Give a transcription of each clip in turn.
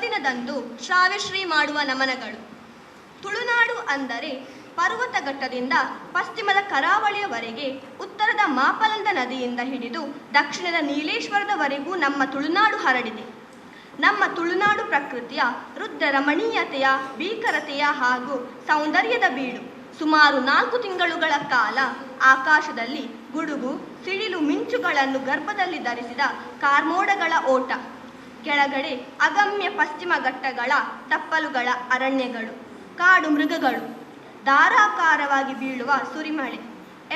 ಶುಭದಿನದಂದು ಶ್ರಾವ್ಯಶ್ರೀ ಮಾಡುವ ನಮನಗಳು. ತುಳುನಾಡು ಅಂದರೆ ಪರ್ವತ ಘಟ್ಟದಿಂದ ಪಶ್ಚಿಮದ ಕರಾವಳಿಯವರೆಗೆ, ಉತ್ತರದ ಮಾಪಲಂದ ನದಿಯಿಂದ ಹಿಡಿದು ದಕ್ಷಿಣದ ನೀಲೇಶ್ವರದವರೆಗೂ ನಮ್ಮ ತುಳುನಾಡು ಹರಡಿದೆ. ನಮ್ಮ ತುಳುನಾಡು ಪ್ರಕೃತಿಯ ರುದ್ರ ರಮಣೀಯತೆಯ, ಭೀಕರತೆಯ ಹಾಗೂ ಸೌಂದರ್ಯದ ಬೀಡು. ಸುಮಾರು 4 ತಿಂಗಳುಗಳ ಕಾಲ ಆಕಾಶದಲ್ಲಿ ಗುಡುಗು ಸಿಡಿಲು ಮಿಂಚುಗಳನ್ನು ಗರ್ಭದಲ್ಲಿ ಧರಿಸಿದ ಕಾರ್ಮೋಡಗಳ ಓಟ, ಕೆಳಗಡೆ ಅಗಮ್ಯ ಪಶ್ಚಿಮ ಘಟ್ಟಗಳ ತಪ್ಪಲುಗಳ ಅರಣ್ಯಗಳು, ಕಾಡು ಮೃಗಗಳು, ಧಾರಾಕಾರವಾಗಿ ಬೀಳುವ ಸುರಿಮಳೆ,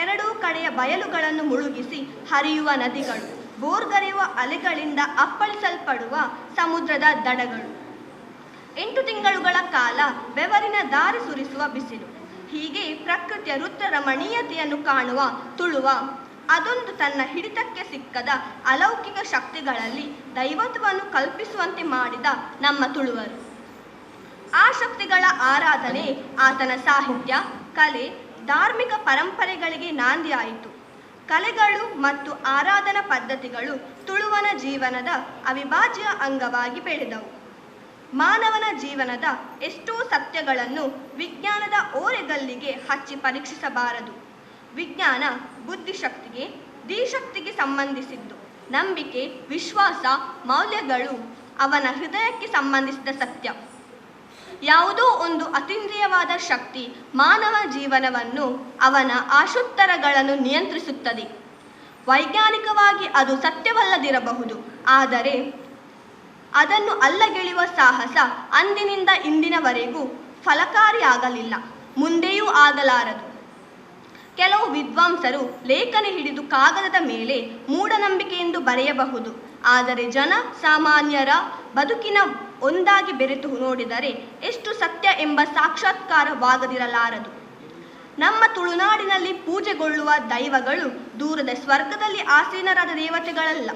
ಎರಡೂ ಕಡೆಯ ಬಯಲುಗಳನ್ನು ಮುಳುಗಿಸಿ ಹರಿಯುವ ನದಿಗಳು, ಬೋರ್ಗರೆಯುವ ಅಲೆಗಳಿಂದ ಅಪ್ಪಳಿಸಲ್ಪಡುವ ಸಮುದ್ರದ ದಡಗಳು, 8 ತಿಂಗಳುಗಳ ಕಾಲ ಬೆವರಿನ ದಾರಿ ಸುರಿಸುವ ಬಿಸಿಲು, ಹೀಗೆ ಪ್ರಕೃತಿಯ ರುದ್ರ ರಮಣೀಯತೆಯನ್ನು ಕಾಣುವ ತುಳುವ ಅದೊಂದು ತನ್ನ ಹಿಡಿತಕ್ಕೆ ಸಿಕ್ಕದ ಅಲೌಕಿಕ ಶಕ್ತಿಗಳಲ್ಲಿ ದೈವತ್ವವನ್ನು ಕಲ್ಪಿಸುವಂತೆ ಮಾಡಿದ ನಮ್ಮ ತುಳುವರು. ಆ ಶಕ್ತಿಗಳ ಆರಾಧನೆ ಆತನ ಸಾಹಿತ್ಯ, ಕಲೆ, ಧಾರ್ಮಿಕ ಪರಂಪರೆಗಳಿಗೆ ನಾಂದಿಯಾಯಿತು. ಕಲೆಗಳು ಮತ್ತು ಆರಾಧನಾ ಪದ್ಧತಿಗಳು ತುಳುವನ ಜೀವನದ ಅವಿಭಾಜ್ಯ ಅಂಗವಾಗಿ ಬೆಳೆದವು. ಮಾನವನ ಜೀವನದ ಎಷ್ಟೋ ಸತ್ಯಗಳನ್ನು ವಿಜ್ಞಾನದ ಓರೆಗಲ್ಲಿಗೆ ಹಚ್ಚಿ ಪರೀಕ್ಷಿಸಬಾರದು. ವಿಜ್ಞಾನ ಬುದ್ಧಿಶಕ್ತಿಗೆ, ಧೀಶಕ್ತಿಗೆ ಸಂಬಂಧಿಸಿದ್ದು. ನಂಬಿಕೆ, ವಿಶ್ವಾಸ, ಮೌಲ್ಯಗಳು ಅವನ ಹೃದಯಕ್ಕೆ ಸಂಬಂಧಿಸಿದ ಸತ್ಯ. ಯಾವುದೋ ಒಂದು ಅತೀಂದ್ರಿಯವಾದ ಶಕ್ತಿ ಮಾನವ ಜೀವನವನ್ನು, ಅವನ ಆಶೋತ್ತರಗಳನ್ನು ನಿಯಂತ್ರಿಸುತ್ತದೆ. ವೈಜ್ಞಾನಿಕವಾಗಿ ಅದು ಸತ್ಯವಲ್ಲದಿರಬಹುದು, ಆದರೆ ಅದನ್ನು ಅಲ್ಲಗೆಳೆಯುವ ಸಾಹಸ ಅಂದಿನಿಂದ ಇಂದಿನವರೆಗೂ ಫಲಕಾರಿಯಾಗಲಿಲ್ಲ, ಮುಂದೆಯೂ ಆಗಲಾರದು. ಕೆಲವು ವಿದ್ವಾಂಸರು ಲೇಖನಿ ಹಿಡಿದು ಕಾಗದದ ಮೇಲೆ ಮೂಢನಂಬಿಕೆ ಎಂದು ಬರೆಯಬಹುದು, ಆದರೆ ಜನ ಸಾಮಾನ್ಯರ ಬದುಕಿನ ಒಂದಾಗಿ ಬೆರೆತು ನೋಡಿದರೆ ಎಷ್ಟು ಸತ್ಯ ಎಂಬ ಸಾಕ್ಷಾತ್ಕಾರವಾಗದಿರಲಾರದು. ನಮ್ಮ ತುಳುನಾಡಿನಲ್ಲಿ ಪೂಜೆಗೊಳ್ಳುವ ದೈವಗಳು ದೂರದ ಸ್ವರ್ಗದಲ್ಲಿ ಆಸೀನರಾದ ದೇವತೆಗಳಲ್ಲ.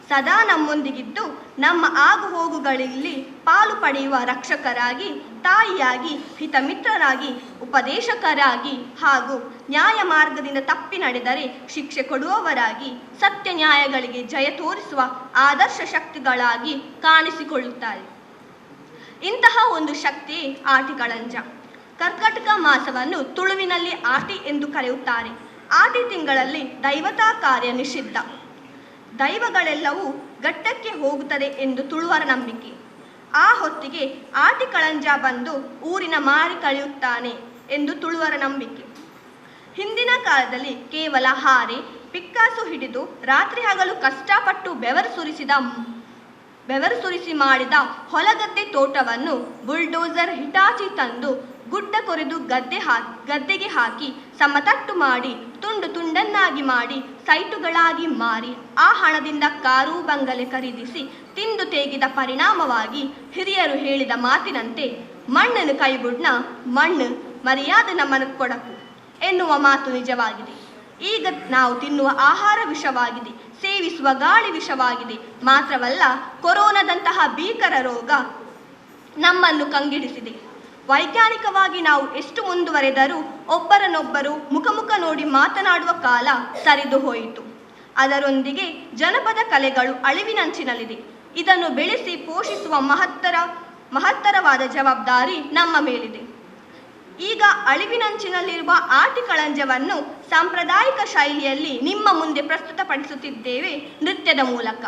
ಸದಾ ನಮ್ಮೊಂದಿಗಿದ್ದು ನಮ್ಮ ಆಗುಹೋಗುಗಳಲ್ಲಿ ಪಾಲು ಪಡೆಯುವ ರಕ್ಷಕರಾಗಿ, ತಾಯಿಯಾಗಿ, ಹಿತಮಿತ್ರರಾಗಿ, ಉಪದೇಶಕರಾಗಿ ಹಾಗೂ ನ್ಯಾಯ ಮಾರ್ಗದಿಂದ ತಪ್ಪಿ ನಡೆದರೆ ಶಿಕ್ಷೆ ಕೊಡುವವರಾಗಿ, ಸತ್ಯ ನ್ಯಾಯಗಳಿಗೆ ಜಯ ತೋರಿಸುವ ಆದರ್ಶ ಶಕ್ತಿಗಳಾಗಿ ಕಾಣಿಸಿಕೊಳ್ಳುತ್ತಾರೆ. ಇಂತಹ ಒಂದು ಶಕ್ತಿ ಆಟಿಕಳಂಜ. ಕರ್ಕಾಟಕ ಮಾಸವನ್ನು ತುಳುವಿನಲ್ಲಿ ಆಟಿ ಎಂದು ಕರೆಯುತ್ತಾರೆ. ಆಟಿ ತಿಂಗಳಲ್ಲಿ ದೈವತಾ ಕಾರ್ಯ ನಿಷಿದ್ಧ. ದೈವಗಳೆಲ್ಲವೂ ಘಟ್ಟಕ್ಕೆ ಹೋಗುತ್ತದೆ ಎಂದು ತುಳುವರ ನಂಬಿಕೆ. ಆ ಹೊತ್ತಿಗೆ ಆಟಿಕಳಂಜ ಬಂದು ಊರಿನ ಮಾರಿ ಕಳೆಯುತ್ತಾನೆ ಎಂದು ತುಳುವರ ನಂಬಿಕೆ. ಹಿಂದಿನ ಕಾಲದಲ್ಲಿ ಕೇವಲ ಹಾರೆ ಪಿಕ್ಕಾಸು ಹಿಡಿದು ರಾತ್ರಿ ಹಗಲು ಕಷ್ಟಪಟ್ಟು ಬೆವರು ಸುರಿಸಿ ಮಾಡಿದ ಹೊಲಗದ್ದೆ ತೋಟವನ್ನು ಬುಲ್ಡೋಸರ್ ಹಿಟಾಚಿ ತಂದು ಗುಡ್ಡ ಕೊರೆದು ಗದ್ದೆಗೆ ಹಾಕಿ ಸಮತಟ್ಟು ಮಾಡಿ ತುಂಡು ತುಂಡನ್ನಾಗಿ ಮಾಡಿ ಸೈಟುಗಳಾಗಿ ಮಾರಿ ಆ ಹಣದಿಂದ ಕಾರು ಬಂಗಲೆ ಖರೀದಿಸಿ ತಿಂದು ತೇಗಿದ ಪರಿಣಾಮವಾಗಿ ಹಿರಿಯರು ಹೇಳಿದ ಮಾತಿನಂತೆ ಮಣ್ಣನ್ನು ಕೈಬುಡ್ನ ಮಣ್ಣು ಮರ್ಯಾದೆ ನಮ್ಮನ್ನು ಕೊಡಕು ಎನ್ನುವ ಮಾತು ನಿಜವಾಗಿದೆ. ಈಗ ನಾವು ತಿನ್ನುವ ಆಹಾರ ವಿಷವಾಗಿದೆ, ಸೇವಿಸುವ ಗಾಳಿ ವಿಷವಾಗಿದೆ. ಮಾತ್ರವಲ್ಲ, ಕೊರೋನಾದಂತಹ ಭೀಕರ ರೋಗ ನಮ್ಮನ್ನು ಕಂಗೆಡಿಸಿದೆ. ವೈಜ್ಞಾನಿಕವಾಗಿ ನಾವು ಎಷ್ಟು ಮುಂದುವರೆದರೂ ಒಬ್ಬರನ್ನೊಬ್ಬರು ಮುಖಮುಖ ನೋಡಿ ಮಾತನಾಡುವ ಕಾಲ ಸರಿದು ಹೋಯಿತು. ಅದರೊಂದಿಗೆ ಜನಪದ ಕಲೆಗಳು ಅಳಿವಿನಂಚಿನಲ್ಲಿದೆ. ಇದನ್ನು ಬೆಳೆಸಿ ಪೋಷಿಸುವ ಮಹತ್ತರವಾದ ಜವಾಬ್ದಾರಿ ನಮ್ಮ ಮೇಲಿದೆ. ಈಗ ಅಳಿವಿನಂಚಿನಲ್ಲಿರುವ ಆಟಿಕಳಂಜವನ್ನು ಸಾಂಪ್ರದಾಯಿಕ ಶೈಲಿಯಲ್ಲಿ ನಿಮ್ಮ ಮುಂದೆ ಪ್ರಸ್ತುತಪಡಿಸುತ್ತಿದ್ದೇವೆ ನೃತ್ಯದ ಮೂಲಕ.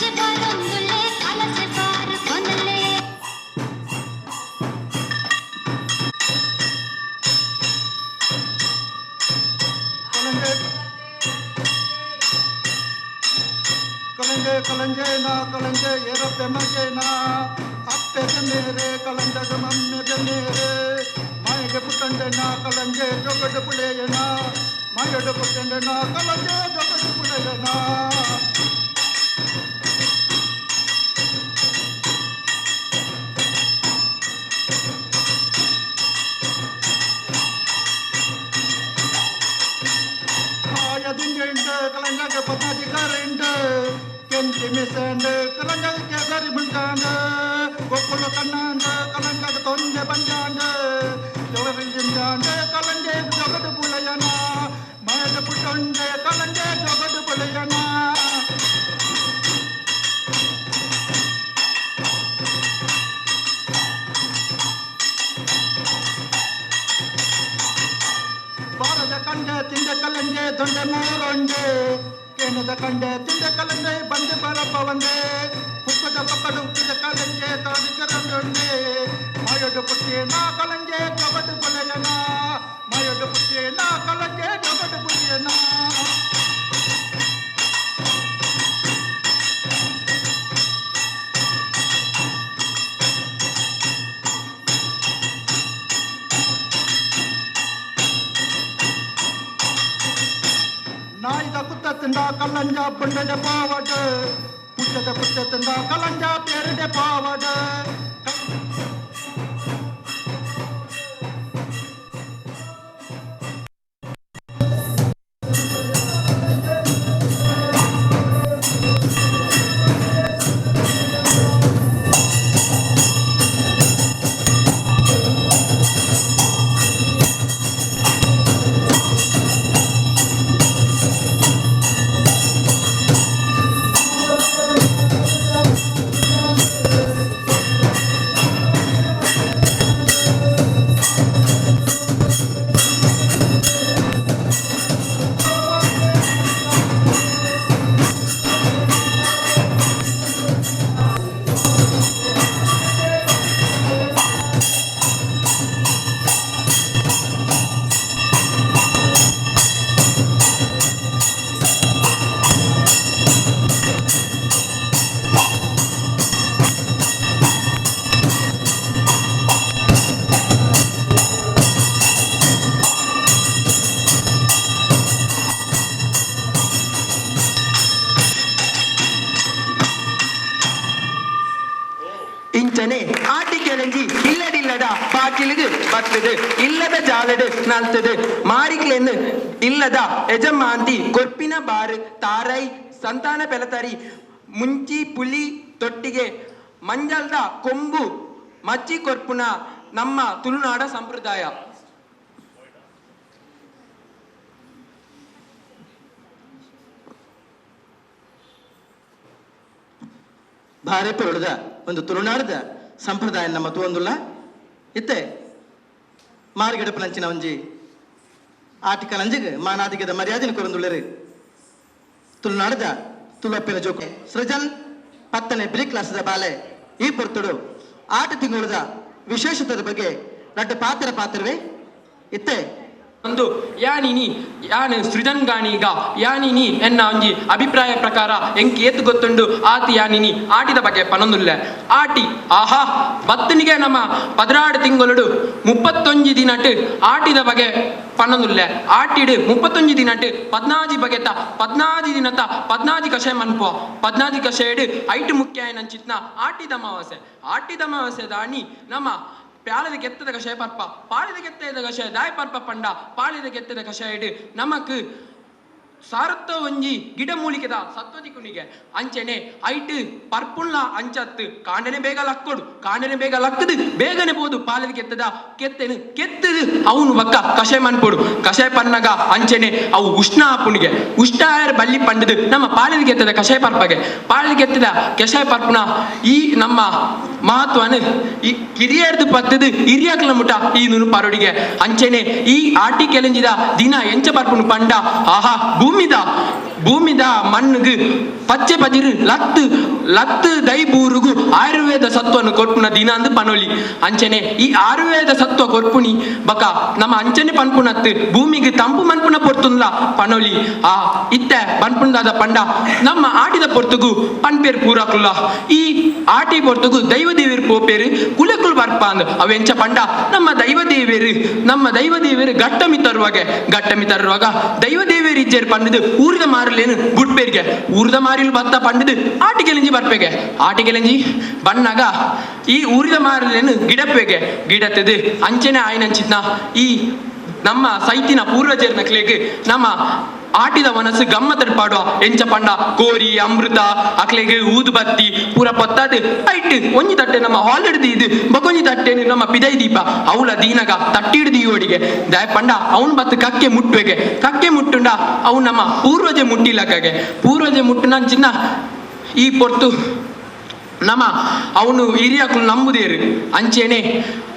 ಕಲಂಜೆ ಬರೊಂದುಲ್ಲೆ ಕಲಸೆ ಬಾರ್ ಕೊನಲೆ. ಕಲಂಜೆ ಕಲಂಜೆ ಕಲಂಜೆ ನಾ ಕಲಂಜೆ ಏರಪ್ಪೆ ಮಗೇನಾ ಅಪ್ಪೆ ಮೇರೆ ಕಲಂಜಗ ಮಮ್ಮೆ ಮೇರೆ ಮಾಯಗೆ ಪುಟ್ಟಂಡೆ ನಾ ಕಲಂಜೆ ಜೊಗಡು ಪುಳೆಯನ ಮಾಯಡು ಪುಟ್ಟಂಡೆ ನಾ ಕಲಂಜೆ ಜೊಗಡು ಪುಳೆಯನ. ಆಯದಿಂಜೆಂಡು ಕಲಂಜಗ ಪದಾಧಿಕಾರಿಂಡು ಕೆಂಚಿ ಮಿಸಂಡು ಕಲಂಜಗ ಕೇಸರಿ ಮುಂಚಾಂಡು ಗೊಕ್ಕುಳು ಕಣ್ಣಾಂಡು ಕಲಂಜಗ ತೊಂದೆ ಬಂಜಾಂಡು ಜೊಗರಿಂಜಾಂಡು ಕಲಂಜೆ ಜೊಗಡು ಪುಳೆಯನ ಮಾಯದ ಪುಟ್ಟೊಂಡೆ ಕಲಂಜೆ ಜೊಗಡು ಪುಳೆಯನ. ಬಾರದ ಕಂಡೆ ತಿಂದ ಕಲಂಜೆ ದೊಂಡೆ ಮೂರೊಂಡೆ ಕೇಣದ ಕಂಡೆ ತಿಂದ ಕಲಂಜೆ ಬಂದೆ ಬರಪ್ಪ ಒಂದೆ ಹುಕ್ಕದ ಪಕ್ಕಡು ಹುಟ್ಟಿದ ಕಲಂಜೆ ತಾದಿಕರಂದೊಂಡೆ ಮಾಯೊಡು ಪುಟ್ಟಿ ನಾ ಕಲಂಜೆ ಜೊಗಡು ಪುಳೆಯನ ಮಾಯೊಡು ಪುಟ್ಟಿ ನಾ ಕಲಂಜೆ ಜೊಗಡು ಪುಳಿಯನ. ನಾಯಿದ ಕುತ್ತ ತಿಂದ ಕಲ್ಲಂಜ ಪುಂಡಡೆ ಪಾವಡು ಪುಟ್ಟದ ಕುತ್ತ ತಿಂದ ಕಲಂಜ ಪೇರಡೆ ಪಾವಡು. ಇಂಚನೆ ಆಟಿ ಕೆಳಂಜಿ ಇಲ್ಲಡಿಲ್ಲದ ಬಾಕಿಲಿಗೆ ಬತ್ತದು ಇಲ್ಲದ ಜಾಲಡು ನಲ್ತದು ಮಾರಿಕ್ಲೆಂದು ಇಲ್ಲದ ಯಜಮಾಂತಿ ಕೊರ್ಪಿನ ಬಾರು ತಾರೈ ಸಂತಾನ ಪೆಲತರಿ ಮುಂಚಿ ಪುಲಿ ತೊಟ್ಟಿಗೆ ಮಂಜಲ್ದ ಕೊಂಬು ಮಚ್ಚಿ ಕೊರ್ಪುನ ನಮ್ಮ ತುಳುನಾಡ ಸಂಪ್ರದಾಯ. ಭಾರತ ಒಂದು ತುಳುನಾಡದ ಸಂಪ್ರದಾಯ ನಮ್ಮ ತೂವೊಂದುಲ್ಲ. ಇತ್ತೆ ಮಾರ್ಗಡಪನಂಚಿನ ಒಂಜಿ ಆಟಿಕಲಂಜಿಗ್ ಮಾನಾದಿಗದ ಮರ್ಯಾದೆನ ಕೊರೊಂದುಲ್ಲೆರ್ ತುಳುನಾಡದ ತುಳುವಪ್ಪೆನ ಜೋಕು ಸೃಜನ್ 10ನೇ ಬ್ರಿ ಕ್ಲಾಸ್ದ ಬಾಲೆ. ಈ ಪೊರ್ತುಡು ಆಟ ತಿಂಗಳದ ವಿಶೇಷತೆದ ಬಗ್ಗೆ ರಡ್ಡ್ ಪಾತ್ರ ಪಾತ್ರವೇ ಇತ್ತೆ. ಒಂದು ಯಾನಿನಿ ಯಾನ್ ಸೃಜನ್ ಗಾಣಿಗ ಯಾನಿನಿ ಎನ್ನ ಒಂಜಿ ಅಭಿಪ್ರಾಯ ಪ್ರಕಾರ ಎಂಕ್ ಏತ್ ಗೊತ್ತುಂಡು ಆತಿ ಯಾನಿನಿ ಆಟಿದ ಬಗ್ಗೆ ಪನೊಂದುಲ್ಲೆ. ಆಟಿ ಆಹಾ ಬತ್ತನಿಗೆ ನಮ್ಮ 16 ತಿಂಗಳು 31 ದಿನಟ್ ಆಟಿದ ಬಗ್ಗೆ ಪನೊಂದುಲ್ಲೆ. ಆಟಿಡು 31 ದಿನಟ್ 14 ಬಗೆತ 14 ದಿನತ 14 ಕಷಾಯ ಮನ್ಪುವ 14 ಕಷಾಯಡು ಐಟು ಮುಖ್ಯ ನಂಚಿತ್ನ ಆಟಿದ ಅಮಾವಾಸ್ಯೆ. ಆಟಿದ ಅಮಾವಾಸ್ಯೆ ದಾನಿ ನಮ್ಮ ಪ್ಯಾಲದ ಕೆತ್ತದ ಕಷಾಯ ಪರ್ಪ ಪಾಳಿದ ಕೆತ್ತದ ಕಷಾಯ ದಾಯ ಪರ್ಪ ಪಂಡ ಪಾಳಿದ ಕೆತ್ತದ ಕಷಾಯಡು ನಮಕ್ ಸಾರತ್ತ ಒಂಜಿ ಗಿಡ ಮೂಲಿಕೆದ ಸತ್ವದಿಕುನಿಗೆ ಅಂಚೆನೆ ಐಟ್ ಪರ್ಪುಳ್ಳ ಅಂಚತ್ತು ಕಾಂಡನೆ ಬೇಗ ಲಕ್ಕೊಡು ಕಾಂಡನೆ ಬೇಗ ಲಕ್ಕದು ಬೇಗನೆ ಬೋದು ಪಾಲದ ಕೆತ್ತದ ಕೆತ್ತೆನು ಕೆತ್ತದು ಅವನು ಬಕ್ಕ ಕಷಾಯ ಮನ್ಪೊಡು ಕಷಾಯ ಪನ್ನಗ ಅಂಚೆನೆ ಅವು ಉಷ್ಣ ಆಪುನಿಗೆ ಉಷ್ಣ ಆಯರ್ ಬಲ್ಲಿ ಪಂಡದು ನಮ್ಮ ಪಾಲದ ಕೆತ್ತದ ಕಷಾಯ ಪರ್ಪಗೆ ಪಾಲದ ಕೆತ್ತದ ಕಷಾಯ ಪರ್ಪುನ ಈ ನಮ್ಮ ಮಹತ್ವನ ಈ ಕಿರಿಯರ್ದು ಪತ್ತದು ಹಿರಿಯಕ್ಲ ಮುಟ ಈ ನುನು ಪರೊಡಿಗೆ ಅಂಚೆನೆ ಈ ಆಟಿ ಕೆಲೆಂಜಿದ ದಿನ ಎಂಚ ಪರ್ಪುನು ಪಂಡ ಆಹಾ ಭೂಮಿದ ಭೂಮಿದ ಮಣ್ಣುಗು ಪಚ್ಚೆ ಪಜಿರು ಲತ್ತು ಲತ್ತು ದೈ ಬೂರುಗು ಆಯುರ್ವೇದ ಸತ್ವನು ಕೊರ್ಪುನ ದಿನ ಅಂದ್ ಪನೊಲಿ. ಅಂಚನೆ ಈ ಆಯುರ್ವೇದ ಸತ್ವ ಕೊರ್ಪುನಿ ಬಕ ನಮ್ಮ ಅಂಚನೆ ಪನ್ಪುನತ್ತು ಭೂಮಿಗೆ ತಂಪು ಮನ್ಪುನ ಪೊರ್ತುನ್ಲ ಪನೊಲಿ. ಆ ಇತ್ತೆ ಪನ್ಪುಂದಾದ ಪಂಡ ನಮ್ಮ ಆಟಿದ ಪೊರ್ತುಗು ಪನ್ಪೇರ್ ಪೂರಕುಲ್ಲ ಈ ಆಟಿ ಪೊರ್ತುಗು ದೈವ ದೇವಿರ್ ಪೋಪೇರು ಕುಲಕುಲ್ ಬರ್ಪಾಂದ್ ಅವೆಂಚ ಪಂಡ ನಮ್ಮ ದೈವ ದೇವೇರು ನಮ್ಮ ದೈವ ದೇವೇರು ಗಟ್ಟಮಿ ತರುವಾಗ ಗಟ್ಟಮಿ ತರುವಾಗ ದೈವ ದೇವೇರು ಇಜ್ಜೇರು ಪಂಡದು ಊರಿದ ಮಾರಲೇನು ಬುಡ್ಪೇರಿಗೆ ಊರಿದ ಮಾರಿಲು ಬತ್ತ ಪಂಡದು ಆಟಿಕೆಲಿಂಜಿ ಬರ್ಪೆಗೆ ಆಟಿಕೆಲಿಂಜಿ ಬಣ್ಣಗ ಈ ಊರಿದ ಮಾರಲೇನು ಗಿಡಪ್ಪೆಗೆ ಗಿಡತ್ತದು ಅಂಚನೆ ಆಯ್ನಂಚಿತ್ನ ಈ ನಮ್ಮ ಸೈತಿನ ಪೂರ್ವಜರ್ನಕ್ಲೆಗ್ ನಮ್ಮ ಆಟಿದ ಮನಸ್ಸು ಗಮ್ಮತ್ತಡ್ ಪಾಡುವ ಎಂಚ ಪಂಡ ಕೋರಿ ಅಮೃತ ಅಕ್ಲೆಗ್ ಊದು ಬತ್ತಿ ಪೂರ ಪೊತ್ತಾದ್ ಐಟ್ ಒಂಜಿ ತಟ್ಟೆ ನಮ್ಮ ಹಾಲ್ ಹಿಡ್ದು ಇದು ಬಕೊಂಜಿ ತಟ್ಟೆನು ನಮ್ಮ ಪಿದೈ ದೀಪ ಅವಳ ದೀನಗ ತಟ್ಟಿ ಹಿಡ್ದು ಓಡಿಗೆ ದಾಯ ಪಂಡ ಅವನ್ ಬತ್ತು ಕಕ್ಕೆ ಮುಟ್ಟುವೆಗೆ ಕಕ್ಕೆ ಮುಟ್ಟುಂಡ ಅವು ನಮ್ಮ ಪೂರ್ವಜೆ ಮುಟ್ಟಿಲಕಗೆ ಪೂರ್ವಜೆ ಮುಟ್ಟುನ ಚಿನ್ನ ಈ ಪೊರ್ತು ನಮ್ಮ ಅವನು ಹಿರಿಯಕುಲು ನಂಬುದೇರು. ಅಂಚೇನೆ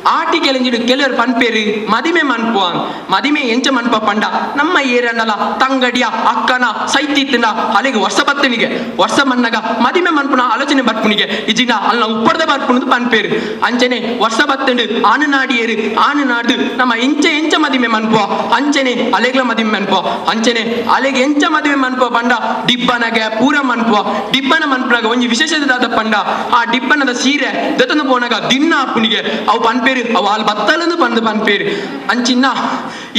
ಆಟಿ ಕೆಲೆಂಜಿಡು ಕೆಲವರು ಪನ್ಪೇರು ಮದಿಮೆ ಮನ್ಪುವಾನ್ ಮದಿಮೆ ಎಂಚ ಮನ್ಪ ಪಂಡ ನಮ್ಮ ಏರನ್ನಲ ತಂಗಡಿಯ ಅಕ್ಕನ ಸೈತಿತ್ತಿನ ಅಲ್ಲಿಗೆ ವರ್ಷ ಬತ್ತನಿಗೆ ವರ್ಷ ಮನ್ನಗ ಮದಿಮೆ ಮನ್ಪುನ ಆಲೋಚನೆ ಬರ್ಪುನಿಗೆ ಇಜಿನ ಅಲ್ಲ ಉಪ್ಪಡ್ದ ಬರ್ಪುನದು ಪನ್ಪೇರು. ಅಂಚನೆ ವರ್ಷ ಬತ್ತಂಡು ಆನು ನಾಡಿಯೇರು ಆನು ನಾಡ್ದು ನಮ್ಮ ಇಂಚ ಎಂಚ ಮದಿಮೆ ಮನ್ಪುವ ಅಂಚನೆ ಅಲೆಗ್ಲ ಮದಿಮೆ ಮನ್ಪುವ ಅಂಚನೆ ಅಲೆಗೆ ಎಂಚ ಮದಿಮೆ ಮನ್ಪುವ ಪಂಡ ಡಿಬ್ಬನಗೆ ಪೂರ ಮನ್ಪುವ ಡಿಬ್ಬನ ಮನ್ಪುನಾಗ ಒಂಜಿ ವಿಶೇಷದಾದ ಪಂಡ ಆ ಡಿಬ್ಬನದ ಸೀರೆ ದತ್ತಂದು ಪೋನಾಗ ದಿನ್ನ ಅಪ್ಪುನಿಗೆ ಅವು ಪನ್ಪೇರು ಅವು ಹಾಲು ಬತ್ತಲಂದು ಬಂದು ಪನ್ಪೇರು. ಅಂಚಿನ್ನ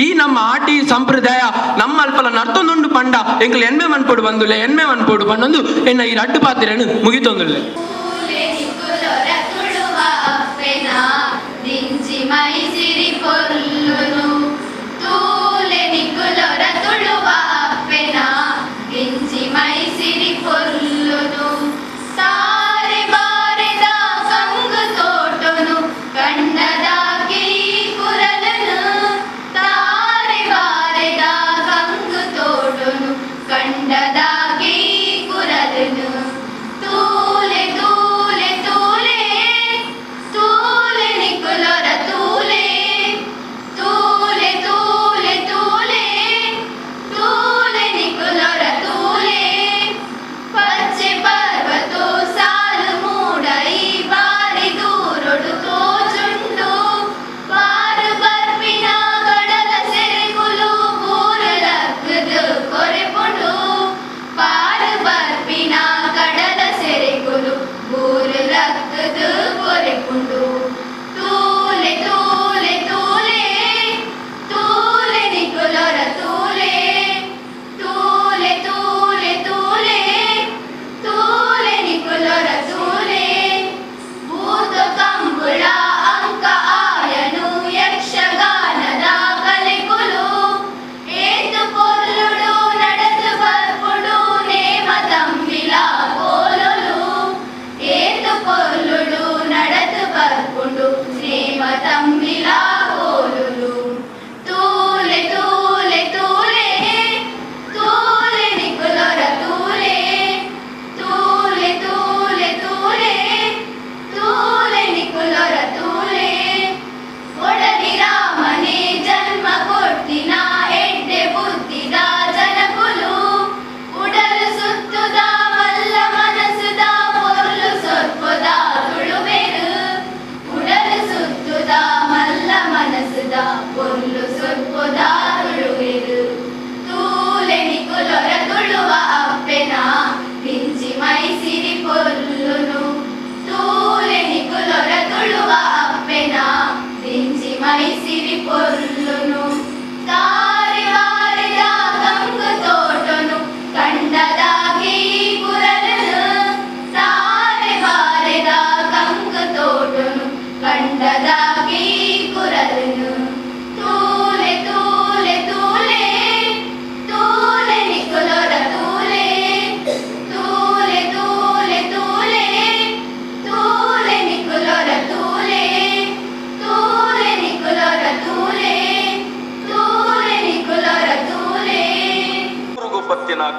ಈ ನಮ್ಮ ಆಟಿ ಸಂಪ್ರದಾಯ ನಮ್ಮ ಅಲ್ಪಲ ನರ್ತೊಂದುಂಡು ಪಂಡ ಎಂಕಲ್ ಎನ್ಮೆ ಮನ್ಪೋಡು ಬಂದುಲೆ ಎನ್ಮೆ ಮನ್ಪೋಡು ಬಂದೊಂದು ಎನ್ನ ಈ ರಡ್ಡು ಪಾತ್ರೆಯನ್ನು ಮುಗಿತೊಂದುಲ್ಲೆ.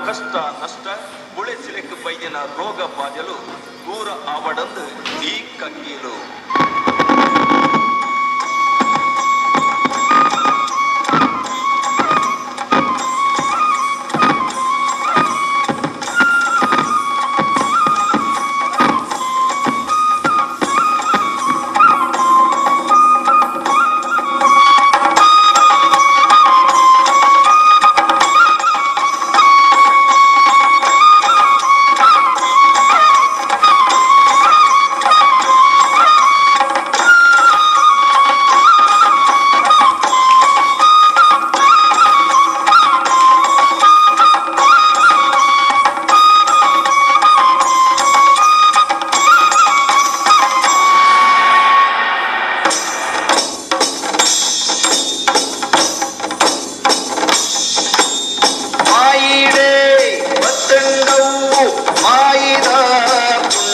ಕಷ್ಟ ನಷ್ಟ ಬುಳೆಸಿಲೆಕ್ ಬೈದಿನ ರೋಗ ಬಾಧಲು ದೂರ ಆವಡಂದು ಈ ಕಂಗೀಲು.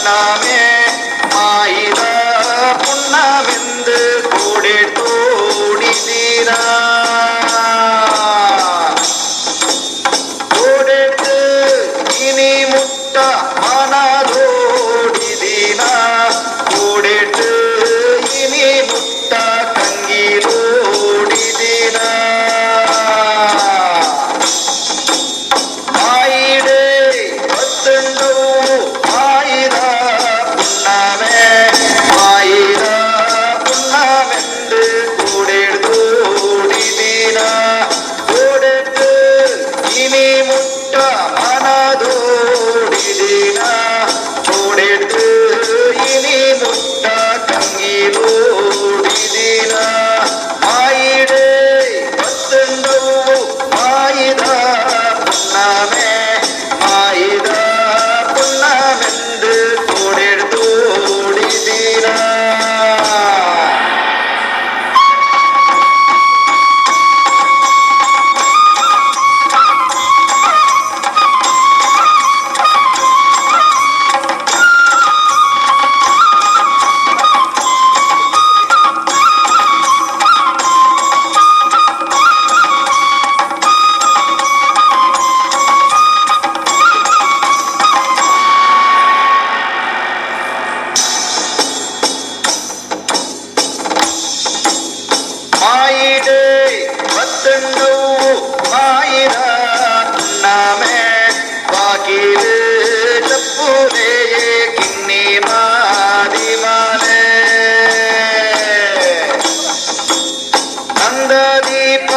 ಪುಣ್ಣಮೆ ಮಾಯಿದ ಪುಣ್ಣವೆಂದು ಕೂಡೆ ತೋಡಿದೀರ ಕೂಡೆಟ್ಟು ಇನಿ ಮುಟ್ಟ ಮನದೋಡಿದಿನ ಕೂಡೆಟ್ಟು ಇನಿ ಮುಟ್ಟ ಕಂಗಿಲೋಡಿದಿನ ಮಾಯಿಡೆ ಗೊತ್ತುಂಡು ಮಾಯಿದ ಪುಣ್ಣಮೆ ಮಾಯಿದ ಪುಣ್ಣಮೆಂದು ಕೂಡೆಡ್ದೋಡಿದಿನ ಕೂಡೆಟ್ಟು ಇನಿ ಮುಟ್ಟ ಮನದೋಡಿದಿನ ಕೂಡೆಡ್ದು ಇನಿ ಮುಟ್ಟ ಕಂಗಿಲೋಡಿದಿನ ಮಾಯಿಡೆ ಗೊತ್ತುಂಡು ಮಾಯಿದ ಪುಣ್ಣಮೆ ಮಾಯಿದ ಪುಣ್ಣಮೆಂದು ಕೂಡೆಡ್ದೋಡಿದಿನ. ಮಾಯಿಡೆ ಬತ್ತಂಡು ಮಾಯಿದ ಪುಣ್ಣಮೆ ಬಾಕಿಲು ಚಪ್ಪುಲೆಯೇ ಕಿನ್ನಿ ಮಾದಿಮಾಲೆ ನಂದದೀಪ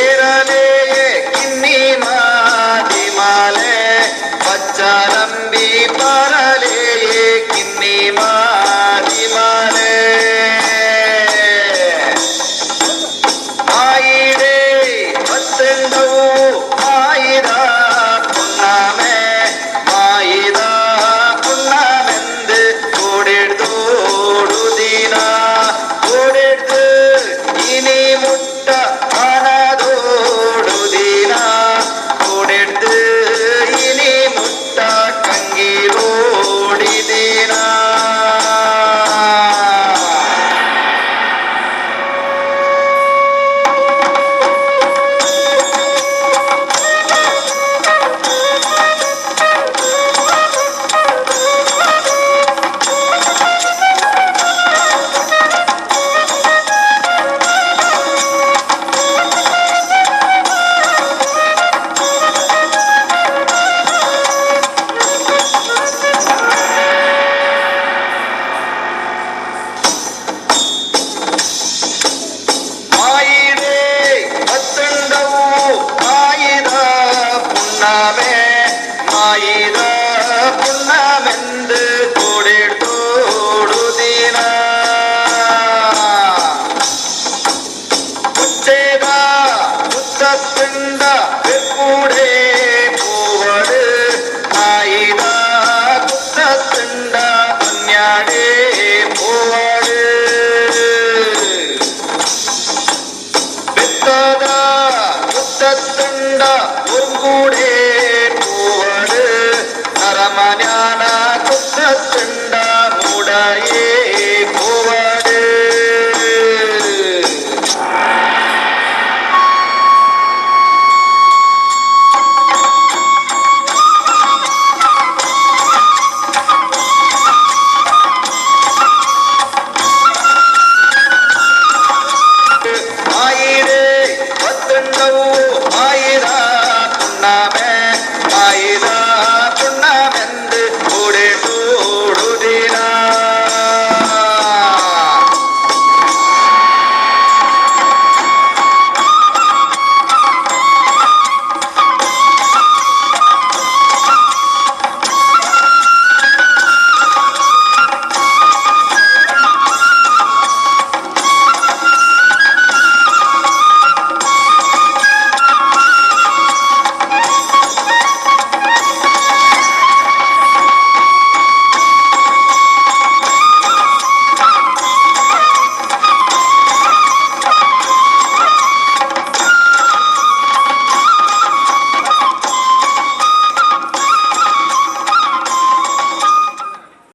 ಏರಲೆಯೇ ಕಿನ್ನಿ ಮಾದಿಮಾಲೆ ಬಚ್ಚಲಂಬಿ ಪರಲೆಯೇ ಕಿನ್ನಿ ಮಾದಿಮಾಲೆ.